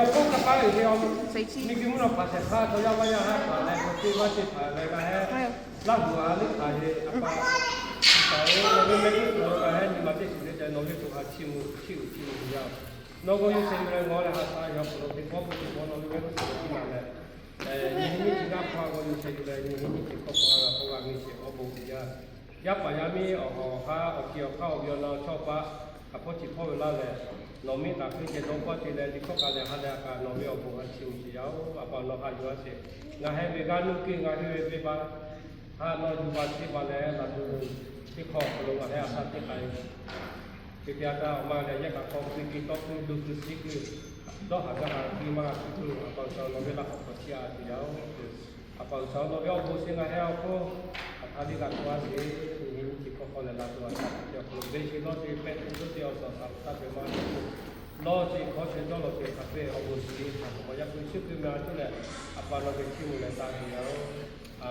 Awˬ hk'oˆ kaˇ paˉ ve hk'e, miˬguiˬ mvuhˇ naw hpaˍ shehˍ hpaˇ chaw yaˇ vaˇ yaˇ haˉ hpaˍ leh, awˬ teˇ vaˇ teˇ hpaˍ leh g'a heh, laˇ huˍ a liˇ hpaˍ ve a pa, taˍ-oˬ, nawˬ ve mehˆ g'uˇ suhˍ lo g'a heh nyi ma teˇ shiˍ le ca nawˬ ve to ha chiˇ mvuh chiˇ uiˍ chiˇ mvuh yaˇ-oˬ. Nawˬ g'aw yuˬ shehˍ yuˬ leh ngaˬ leh ha sha yaw hk'aw lo teˇ pawˆ k'oˆ teˇ pawˆ nawˬ ve mehˆ g'uˇ suhˍ lo tiˉ maˍ leh, nyi nyi nyi chi g'aˇ hpaw g'aw yuˬ shehˍ yuˬ leh nyi nyi nyi chi hk'aw hk'aw g'a k'oˆ g'a nyi shehˍ awˬ bon uiˍ jaˇ. Yaˇ paˍ yaˇ miˇ awˬ hawˬ awˬ ha awˬ ci awˬ hk'aˇ awˬ ve awˬ na chaw paˆ, a hpawˇ chi hpawˇ ve laˇ lehˬ, nawˬ miˇ kaꞈ hk'e ceh dawˇ hpawˇ te leh liꞈ hkawˇ k'a lehˬ ha lehˬ a kaꞈ nawˬ ve awˬ bon ha chiˇ mvuh shehˍ yaˇ-oˬ. A pa awˬ nawˬ haꞈ yuˬ a sheˍ. Ngaˬ heh ve g'aˇ nuˇ kiˇ ngaˬ hui ve venˇ baˆ ha nawˬ yuˬ baˬ chi baˬ leh laˬ tuˬ, teˇ hk'awꞈ hk'aw lo ngaˬ heh a shaꞈ teˇ k'ai ve teˇ htaˇ, awˬ ma lehˬ yaˇ kaꞈ hk'aw piˇ piˇ tawˇ piˇ lo tuˬ shiˉ piˇ, dawˇ haˍ gaˇ haˍ piˇ maˇ g'a piˇ tuˬ, a pa awˬ shaˍ nawˬ ve laꞈ k'awꞈ hk'aw chiˇ a tuˬ yaˇ-oˬ. A pa awˬ shaˍ nawˬ ve awˬ bon chi ngaˬ heh awˬ hk'oˆ hk'aˬ hk'e liˇ g'a k'oˆ a sheˍ. Nyi nyi nyi chi hk'aw hk'aw lehˬ laˬ tuˬ a shaꞈ teˇ hk'aw lo venˇ chi lawˇ chi pehˆ tuˬ dawˇ teˇ awˬ shaˍ shaꞈ taˇ pehꞈ maˇ te tuˬ, lawˇ chi hkawˇ chi dawˇ lawˬ teˇ hk'aˬ hpehˇ awˬ bon chi hk'aˬ hk'aw yaˇ hpu chi hkui meh a cuˇ leh, a pa nawˬ ve chiˇ mvuh leh taˇ tuˬ yaˇ-oˬ. A